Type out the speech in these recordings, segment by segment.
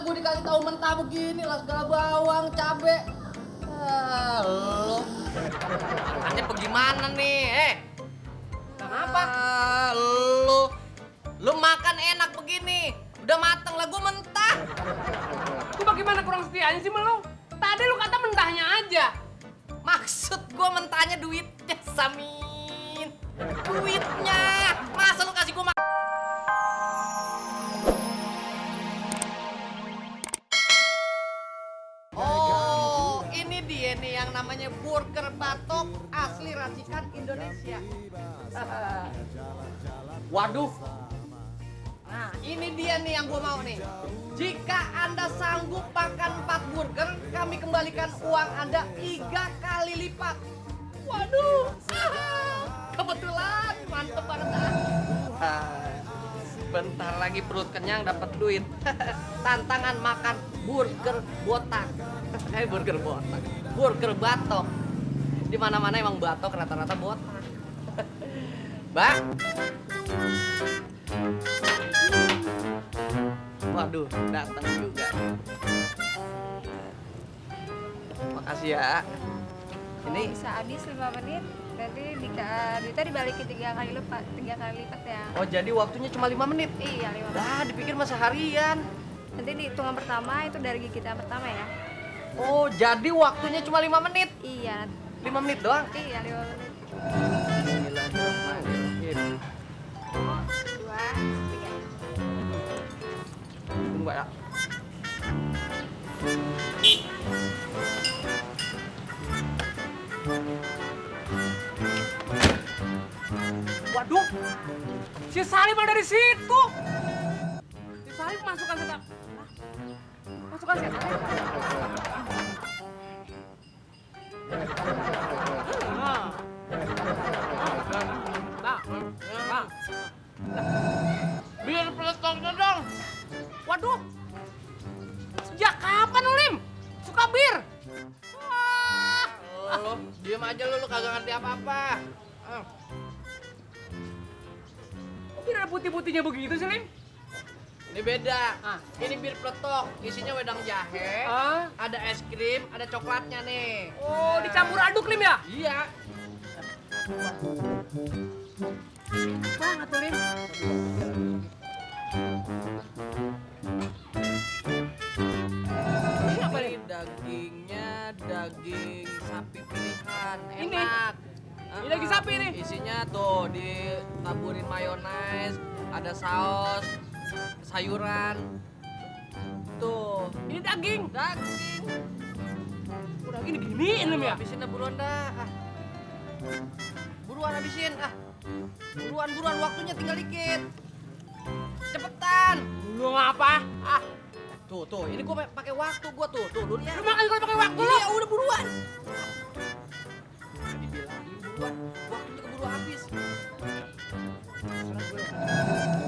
gue dikasih tahu mentah begini lah, segala bawang, cabe. Lo. Makannya bagaimana nih, Kenapa? Lu makan enak begini. Udah mateng lah, gue mentah. Gue bagaimana kurang setianya sih sama lo? Tadi lu kata mentahnya aja. Maksud gue mentahnya duitnya, Samin. Duitnya. Masa lu kasih gue Oh, ini dia nih yang namanya burger batok asli racikan Indonesia. Waduh. Nah, ini dia nih yang gue mau nih. Jika Anda sanggup makan 4 burger, kami kembalikan uang Anda 3 kali lipat. Waduh, kebetulan mantep banget. Bentar lagi perut kenyang dapat duit. Tantangan makan burger botak. Burger botak. Burger batok. Di mana-mana emang batok rata-rata botak. Mbak. Waduh, datang juga. Makasih ya. Ini Bisa habis 5 menit, nanti duitnya dibalikin 3 kali lipat ya. oh jadi waktunya cuma 5 menit. Iya, 5 menit. Dah, dipikir masa harian. Nanti di hitungan pertama itu dari gigi kita yang pertama ya. Oh, jadi waktunya cuma 5 menit. Iya, 5 menit doang. iya 5 menit. Bismillahirrahmanirrahim. 2, 3. Tunggu ya. Waduh. Si Salim ada di situ. Si Salim masukkan kita. Masukkan si Salim. Nah. Nah. Biar peletongnya dong. Waduh. Sejak kapan lu, Lim? Suka bir? Wah. Lo diem aja lu kagak ngerti apa-apa. Kok bir ada putih-putihnya begitu sih, Lim? Ini beda. Ini bir peletok, isinya wedang jahe, ada es krim, ada coklatnya nih. Oh, dicampur aduk, Lim ya? Iya. Banget tuh, Lim. Ini apa, Lim? Dagingnya daging sapi pilihan, Ini? enak. Ini daging sapi nih? Isinya tuh ditaburin mayones, ada saus, sayuran. Tuh, Ini daging. daging. Udah gini giniin, Lim ya? Habisin dah buruan dah. Buruan habisin. Buruan, waktunya tinggal dikit. Cepetan. Lu ngapa? Tuh, ini gua pakai waktu gua tuh. Tuh, lu lihat. Lu makan kalau pakai waktu lu. Iya, udah buruan. Dibilangin buruan, waktunya keburu habis.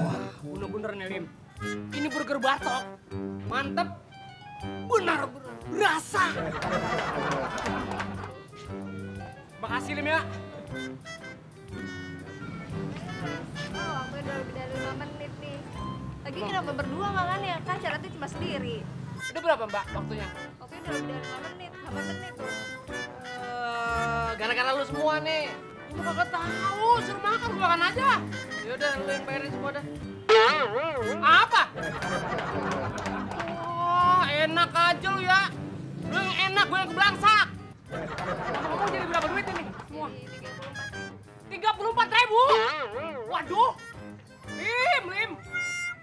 Wah, bener-bener nih, Lim. Ini burger batok. Mantep. Benar-benar berasa. Makasih, Lim ya. Oh, waktunya udah lebih dari 5 menit nih. Lagi kenapa berdua makannya? Kan syaratnya cuma sendiri. Udah berapa, Mbak, waktunya? Waktunya udah lebih dari 5 menit, 8 menit tuh. Gara-gara lu semua nih. Lu kagak tahu, suruh makan, gua makan aja. Yaudah, lu yang bayarin semua dah. Apa? Oh, enak aja lu ya. Lu yang enak, gue yang kebelangsak. Ngomong-ngomong jadi berapa duit ini semua? Jadi 34. 34.000. Waduh. Lim.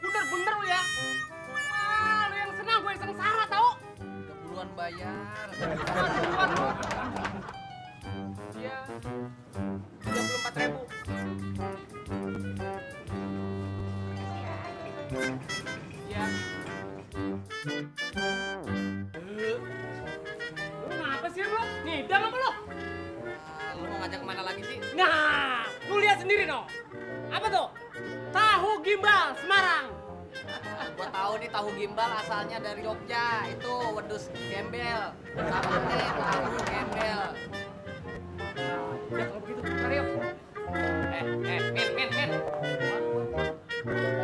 Bener-bener lu ya. Wah, lu yang senang, gue yang sengsara tau. Udah buruan bayar. Buruan lu. Iya. 34.000. Iya. Lu ngapa sih lu? Ngidam apa lu? Lu mau ngajak kemana lagi sih? Nah, lu lihat sendiri dong. Apa tuh? Tahu gimbal Semarang. Gua tahu nih tahu gimbal asalnya dari Jogja. Itu wedus gembel. Sama nih tahu gembel. Udah kalau begitu, mari yuk. Min.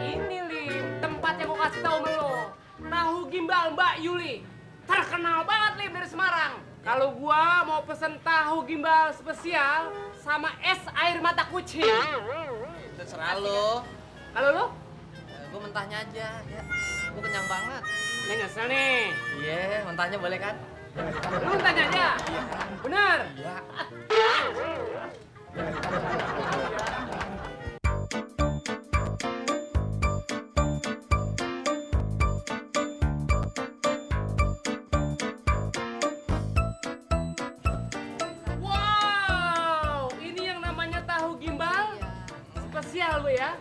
Ini Lim, tempat yang gua kasih tahu sama lo. Tahu gimbal Mbak Yuli. Terkenal banget Lim dari Semarang. Kalau gua mau pesen tahu gimbal spesial sama es air mata kucing. Terserah lo. Kalau lu? Gue mentahnya aja, ya. Gue kenyang banget. Ini nyesel nih. Iya, mentahnya boleh kan? Lu tanya aja. Bener. Iya. Wow, ini yang namanya tahu gimbal spesial lu ya.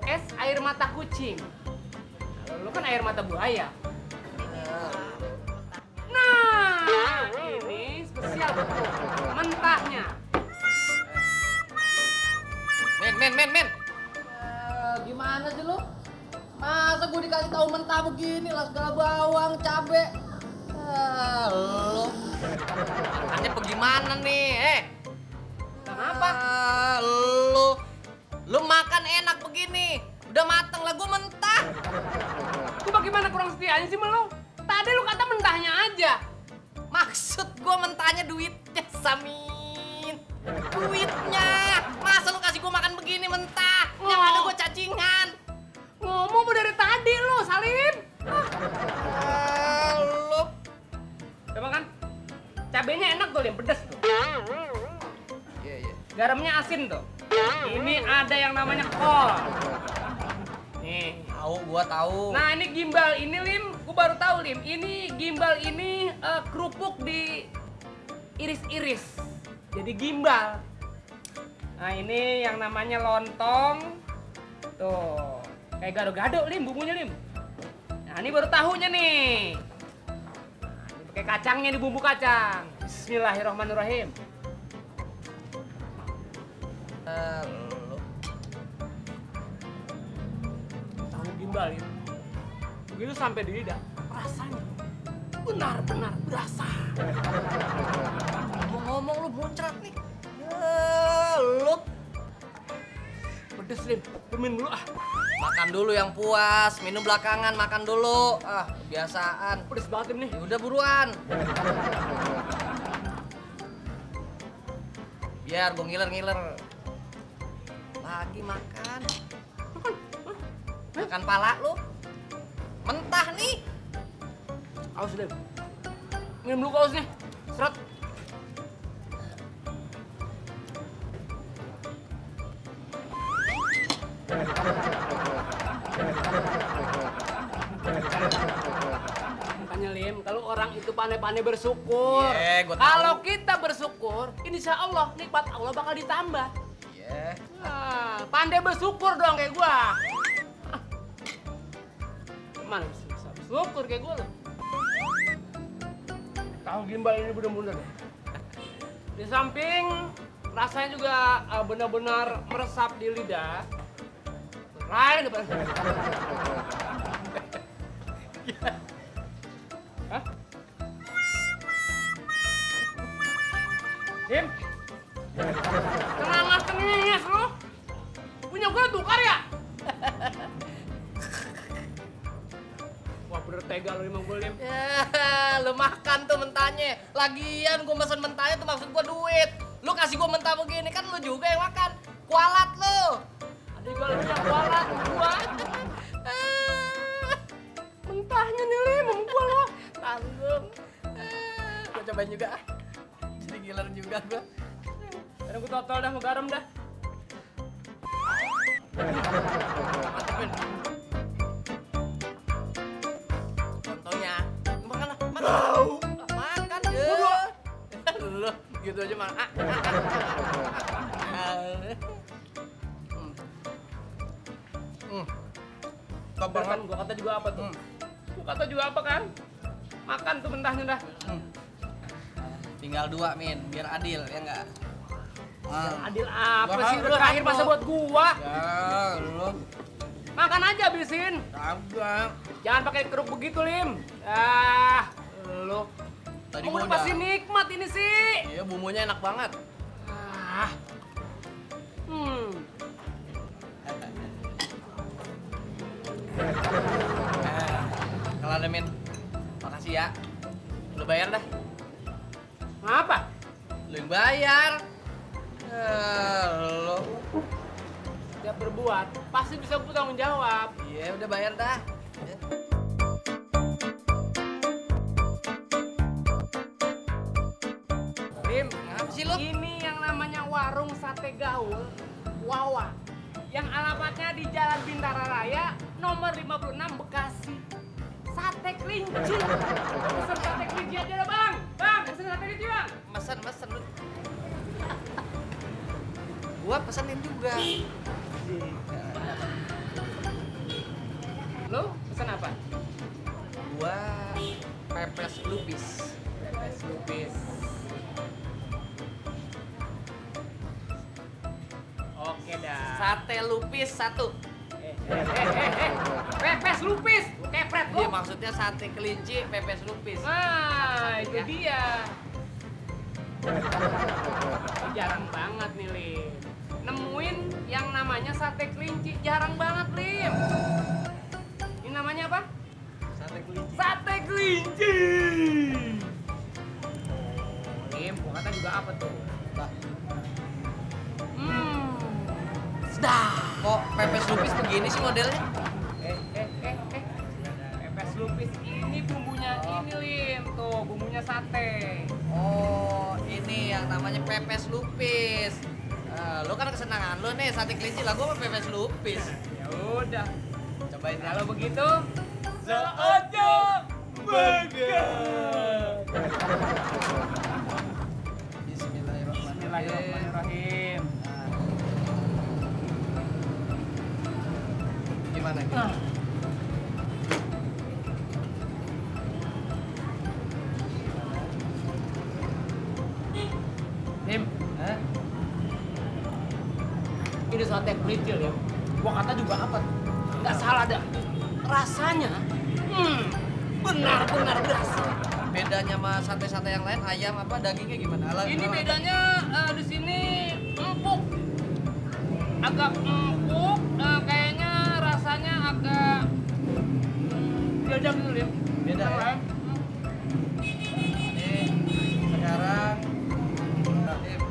Es air mata kucing. Kalau lu kan air mata buaya. Nah, ini spesial betul. Mentahnya. Men. Gimana sih lu? Masa gue dikasih tahu mentah begini lah, segala bawang, cabe. Lu. Makannya bagaimana nih? Kenapa? Lu makan enak begini. Udah mateng lah, gue mentah. Itu bagaimana kurang setianya sih lu? Tadi lu kata mentahnya aja. Maksud gue mentahnya duitnya, Samin. Duitnya. Masa lu kasih gue makan begini mentah? Yang ada gue cacingan. Ngomong mau dari tadi lu, Salim. Lu. Coba kan? Cabenya enak tuh, Lim, pedes tuh. Iya. Garamnya asin tuh. Ini ada yang namanya kol. Nih. Gua tahu. Nah, ini gimbal ini, Lim. Gua baru tahu, Lim. Ini gimbal ini kerupuk di iris-iris. Jadi gimbal. Nah, ini yang namanya lontong. Tuh. Kayak gado-gado, Lim, bumbunya, Lim. Nah, ini baru tahunya nih. Nah, ini pakai kacangnya, di bumbu kacang. Bismillahirrahmanirrahim. Lu. Tahu gimbal itu. Begitu sampai di lidah, rasanya benar-benar berasa. Ngomong lu muncrat nih. Lu. Pedes, Lim. Temen dulu ah. Makan dulu yang puas, minum belakangan, makan dulu. Kebiasaan. Pedes banget, Lim nih. Ya udah buruan. Biar gue ngiler. Lagi makan. Makan pala lu. Mentah nih. Aus, Lim. Minum dulu kaosnya. Seret. Makanya, Lim, kalau orang itu pandai-pandai bersyukur. Iya, gua tahu. Kalau kita bersyukur, insya Allah nikmat Allah bakal ditambah. Iya. Pandai bersyukur dong kayak gua. Mana bisa bersyukur kayak gua loh. Tahu gimbal ini bener-bener deh. Di samping rasanya juga benar-benar meresap di lidah. Lain depan. Hah? Dim? Tengah-tengahnya lu. Punya gua tukar ya? Wah, bener tega lu emang gua, Lim. Ya, lu makan tuh mentahnya. Lagian gue mesen mentahnya tuh maksud gue duit. Lu kasih gue mentah begini kan lu juga yang makan. Kualat lu. Ada juga lu yang kualat gua. Mentahnya nih, Lim, sama gua lo. Tanggung. Gue cobain juga. Jadi giler juga gue. Sekarang gua total dah, mau garam dah. Mantepin. Contohnya. Makan lah. Makan. Makan ya. Lu gitu aja makan. Kabar kan, gua kata juga apa tuh? Gua kata juga apa kan? Makan tuh mentahnya dah. Tinggal 2, Min, biar adil ya enggak? Adil apa Gua sih? kan Udah terakhir masa buat gua. Ya, lu Makan aja habisin. kagak. Jangan pakai kerupuk begitu, Lim. Lu. Tadi Kamu gua udah pasti nikmat ini sih. Iya, bumbunya enak banget. Ah. Hmm. Udah Min, makasih ya. Lu bayar dah. Ngapa? Lu yang bayar. Lo. Setiap berbuat pasti bisa gue tanggung jawab. Iya udah bayar dah. Lim, Ngapa sih lu? ini yang namanya warung sate gaul Wawa. Yang alamatnya di Jalan Bintara Raya, nomor 56 Bekasi. Sate kelinci. Pesen sate kelinci aja dah, Bang. Bang, pesen sate kelinci, Bang. Mesen lu. Gua pesenin juga. Lu pesen apa? Gua pepes lupis. Pepes lupis. Oke dah. Sate lupis 1. Pepes lupis. Lu kepret lu. Iya maksudnya sate kelinci pepes lupis. Nah, itu Ya. dia. Ini jarang banget nih, Lim. Nemuin yang namanya sate kelinci. Jarang banget, Lim. Ini namanya apa? Sate kelinci. Sate kelinci. Lim, gua kata juga apa tuh? Lah, Sedap. kok pepes lupis begini sih modelnya? Pepes lupis ini bumbunya ini, Lim. Tuh, bumbunya sate. Oh, ini yang namanya pepes lupis. Lu kan kesenangan lu nih sate kelinci lah, gua mah pepes lupis. Ya udah. Cobain ya. Kalau begitu, saatnya makan. Bismillahirrahmanirrahim. Bismillahirrahmanirrahim. Gimana gitu? Lim, Hah? ini sate kelinci, Lim. Gua kata juga apa? Nggak salah dah. Rasanya, benar-benar berasa. Bedanya sama sate-sate yang lain, ayam apa dagingnya gimana? Ini bedanya di sini empuk, agak empuk, kayaknya rasanya agak beda gitu, Lim. Beda ya? Ini sekarang Rahim.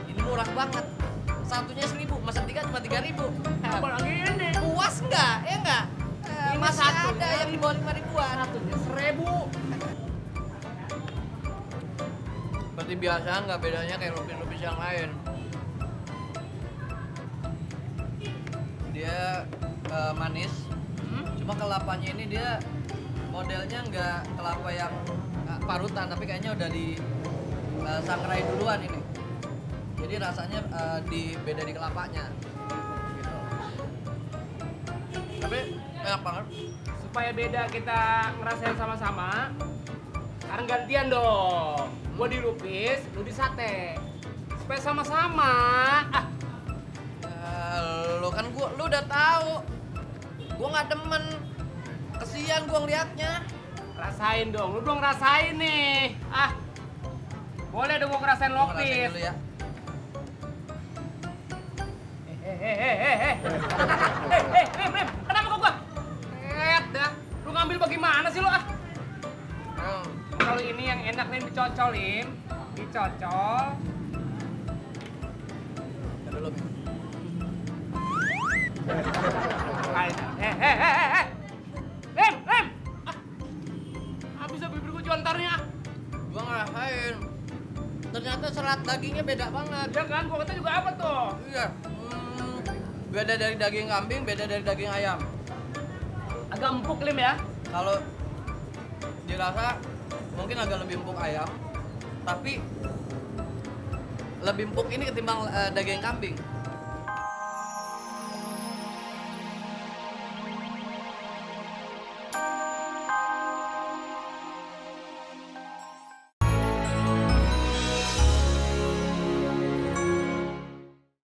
Ini murah banget. Satunya 1.000, masa 3 cuma 3.000. Apalagi ini. Puas nggak? Ya nggak? Ini Masih satu, ada ya. yang di bawah 5.000-an. Satunya 1.000. Seperti biasa nggak bedanya kayak lupis-lupis yang lain. Dia manis, cuma kelapanya ini dia modelnya nggak kelapa yang parutan, tapi kayaknya udah di sangrai duluan ini. Jadi rasanya beda di kelapanya. Gitu. Tapi enak banget. Supaya beda kita ngerasain sama-sama, sekarang gantian dong. Gua di lupis, lu di sate. Supaya sama-sama. Lo kan lu udah tahu. Gua nggak demen. Kesian gua ngeliatnya. Rasain dong, lu belum ngerasain nih. Boleh dong gua ngerasain Gua ngerasain lopis. dulu ya. Rem, kenapa kok gua? Dah, lu ngambil bagaimana sih lu Kalau ini yang enak nih dicocolin, dicocol. Udah dulu, Min. Rem! Habis bibir gua jontarnya. Gua ngerasain. Ternyata serat dagingnya beda banget. Ya kan, gua kata juga apa tuh? Iya. Beda dari daging kambing, beda dari daging ayam. Agak empuk, Lim ya. Kalau dirasa mungkin agak lebih empuk ayam, tapi lebih empuk ini ketimbang daging kambing.